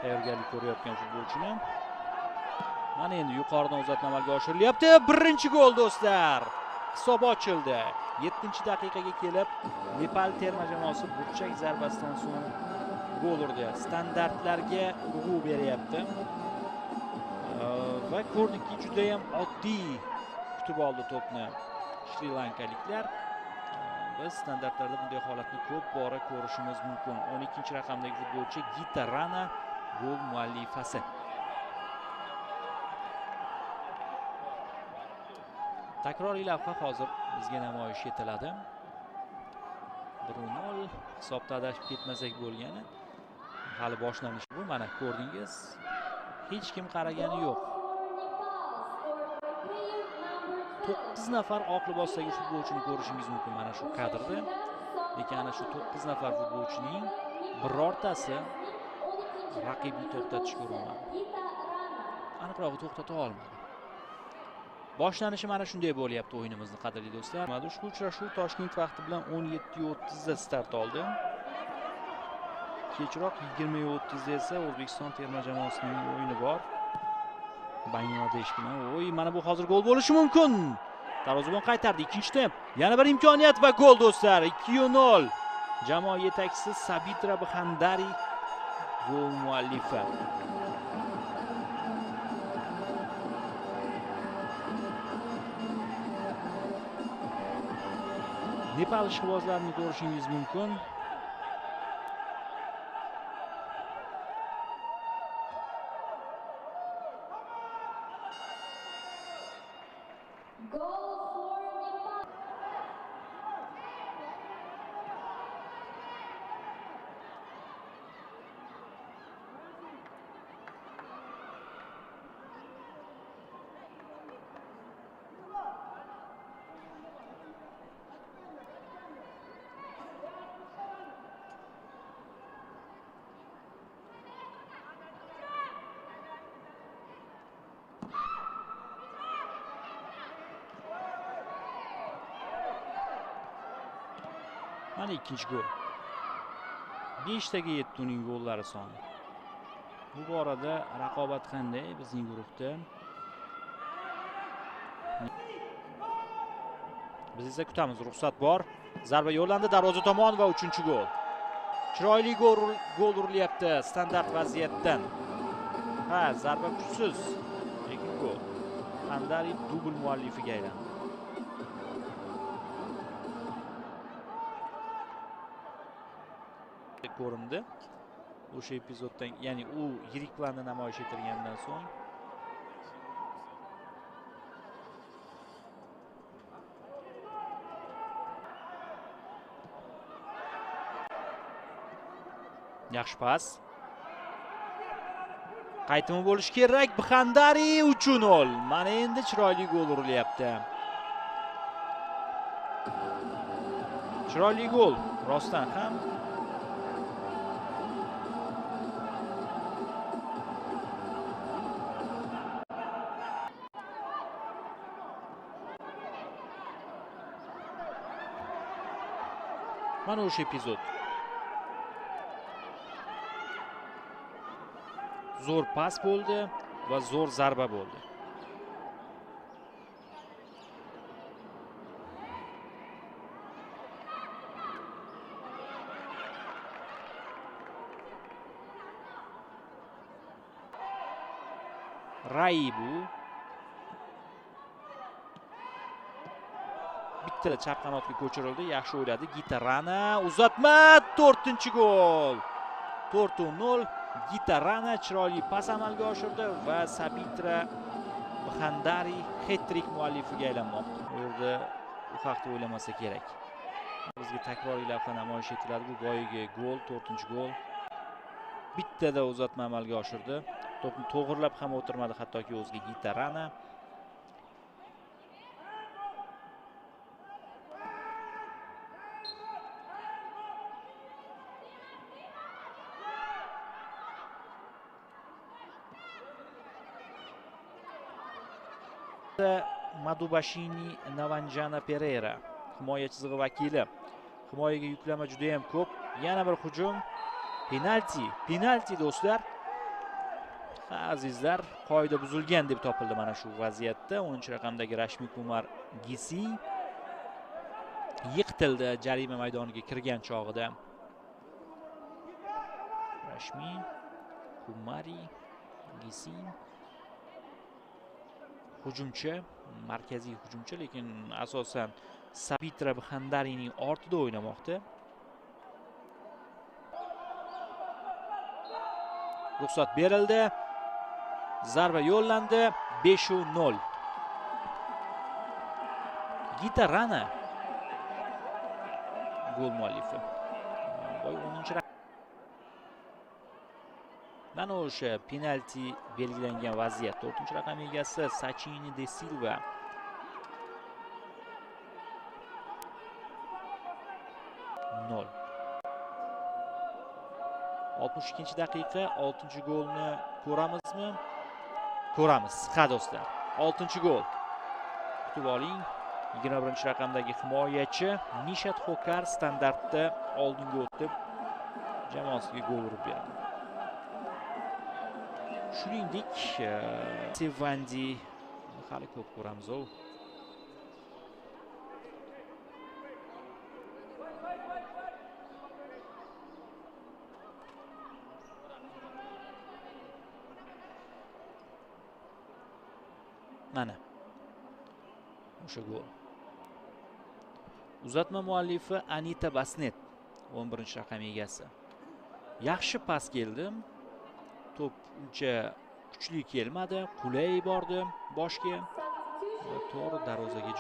Tayyorgarlik ko'rayotgan futbolchini. Mana endi yuqoridan uzatma amalga oshirilyapti. Birinchi gol do'stlar. Hisob ochildi. 7-daqiqaga kelib Nepal terma jamoasi burchak zarbasidan so'ng gol urdi. Standartlarga urg'u beryapti. Va ko'rdikki, juda ham oddiy kutib oldi to'pni Shri Lankaliklar. Biz standartlarda bunday holatni ko'p bora ko'rishimiz mumkin. 12-raqamdagi futbolchi Gita Rana gol muallifasi. Takroriy lavha hozir bizga namoyish etiladi. 1-0 hisobda adashib ketmasak bo'lgani. Hali boshlanishi bu. Mana ko'rdingiz. Hech kim qaragani yo'q. 9 nafar oq libosdagi futbolchini ko'rishingiz mumkin mana shu kadrda. Lekin ana shu 9 nafar futbolchining birortasi raqibni to'xtatishga urinmadi. Aniqrog'i to'xtata olmadi. Boshlanishi mana shunday bo'lyapti o'yinimizni, qadrli do'stlar. Mana ushbu uchrashuv Toshkent vaqti bilan 17:30 da start oldi. Kechroq 20:30 da esa O'zbekiston terma jamoasining o'yini bor. Bangladesh bilan. Oy, mana bu hozir gol bo'lishi mumkin. Darvozabon qaytardi. Ikkinchi temp. Yana bir imkoniyat va gol do'stlar. 2-0. Jamoa yetakchisi Sabitra Bhandari gol muallifi. Nepal ishqibozlarini ko'rishingiz mumkin. Mana ikkinchi gol. 5 taga yetdi uning gollari soni. Bu borada raqobat qanday bizning guruhda? Biz esa kutamiz, ruxsat bor. Zarba yo'llandi darvoza tomon va 3-gol. Chiroyli gol urilyapti standart vaziyatdan. Ha, zarba kuchsiz, lekin gol. Bhandari dubl muallifiga aylandi. Ko'rindi o'sha epizoddan, ya'ni u yirik planda namoyish etilgandan so'ng yaxshi pas. Qaytimi bo'lishi kerak. Bhandari 3-0. Mana endi chiroyli gol urilyapti. Chiroyli gol rostdan ham. Mana o'sha epizod. Zo'r pas bo'ldi va zo'r zarba bo'ldi. Rai bu. Bitta chap qanotga ko'chirildi, yaxshi o'yladi. Gita Rana uzatma, 4-gol. 4-0. Gita Rana chiroyli pas amalga oshirdi va Sabitra Bhandari hat-trick muallifiga aylanmoqda. Bu yerda u haqda o'ylamasa kerak. Bizga takroriy lavha namoyish etiladi. Bu boyagi gol, 4-gol. Bittada uzatma amalga oshirdi. To'pni to'g'irlab ham o'tirmadi hattoki o'ziga Gita Rana. Madubashini Navanjana Pereira himoya chizig'i vakili. Himoyaga yuklama juda ham ko'p. Yana bir hujum. Penalti, penalti do'stlar. Ha, azizlar, qoida buzilgan deb topildi mana shu vaziyatda. 10-raqamdagi Rashmi Kumar Gising yiqitildi jarima maydoniga kirgan chog'ida. Rashmi Kumari Gising hujumchi, markaziy hujumchi, lekin asosan Sabitra Bhandarining ortida o'ynamoqda. Ruxsat berildi. Zarba yo'llandi. 5-0. Gita Rana gol muallifi. Boy 10-raqam. Mana o'sha penalti belgilangan vaziyat. 4-raqam egasi Sachini de Silva. 0. 62-daqiqa, 6-golni ko'ramizmi? Ko'ramiz. Ha do'stlar, 6-gol. Kutib oling. 21-raqamdagi himoyachi Nishat Xokar standartda oldinga o'tib jamoasiga gol urib berdi. Shuningdek, Sevandi hali ko'p ko'ramiz u. Mana o'sha gol. Uzatma muallifi Anita Basnet, 11-raqam egasi. Yaxshi pas keldi. To'p uncha kuchli kelmadi, qulay bordi boshga va to'g'ri darvozaga.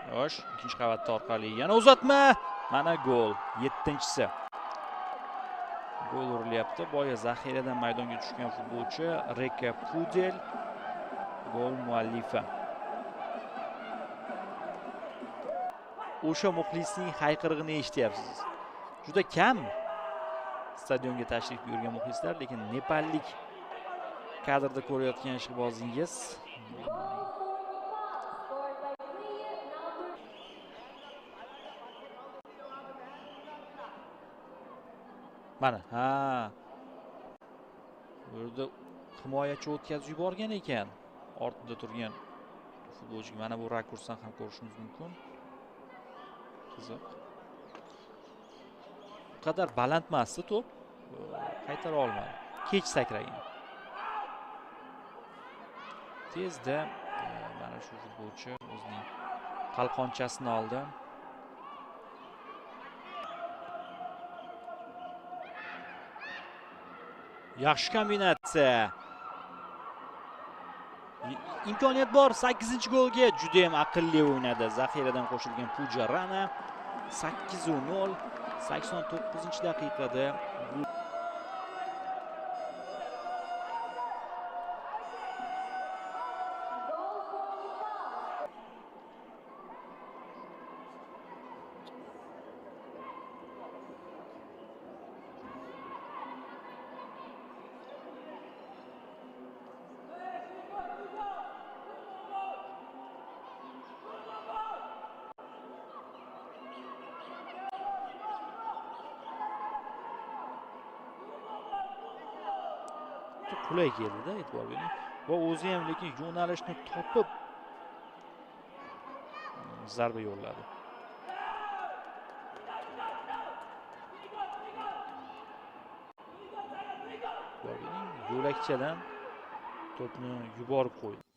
Xo'sh, ikkinchi qavatda orqali yana uzatma. Mana gol, 7-chisi. Gol urilyapti. Boya zaxiradan maydonga tushgan futbolchi Reka Pudel gol muallifi. O'sha muxlisning hayqirig'ini eshityapsiz. Juda kam stadionga tashrif buyurgan muxlislar, lekin nepallik kadrda ko'rayotgan ishqibozingiz mana, ha. Bu yerda himoyachi o'tkazib yuborgan ekan. Ortida turgan futbolchi, mana bu rakursdan ham ko'rishimiz mumkin. Qiziq. Bu qadar baland emasdi to'p, qaytara olmadi. Kech sakragan. Tezda mana shu futbolchi o'zining qalqonchasini oldi. Yaxshi kombinatsiya. Imkoniyat bor 8-golga. Juda ham aqlli o'ynadi. Zaxiradan qo'shilgan Puja Rana 8-0 89-daqiqada qulay keldi-da, e'tibor bering. Va o'zi ham lekin yo'nalishni topib zarba yo'lladi. Yo'lakchadan to'pni yuborib qo'ydi.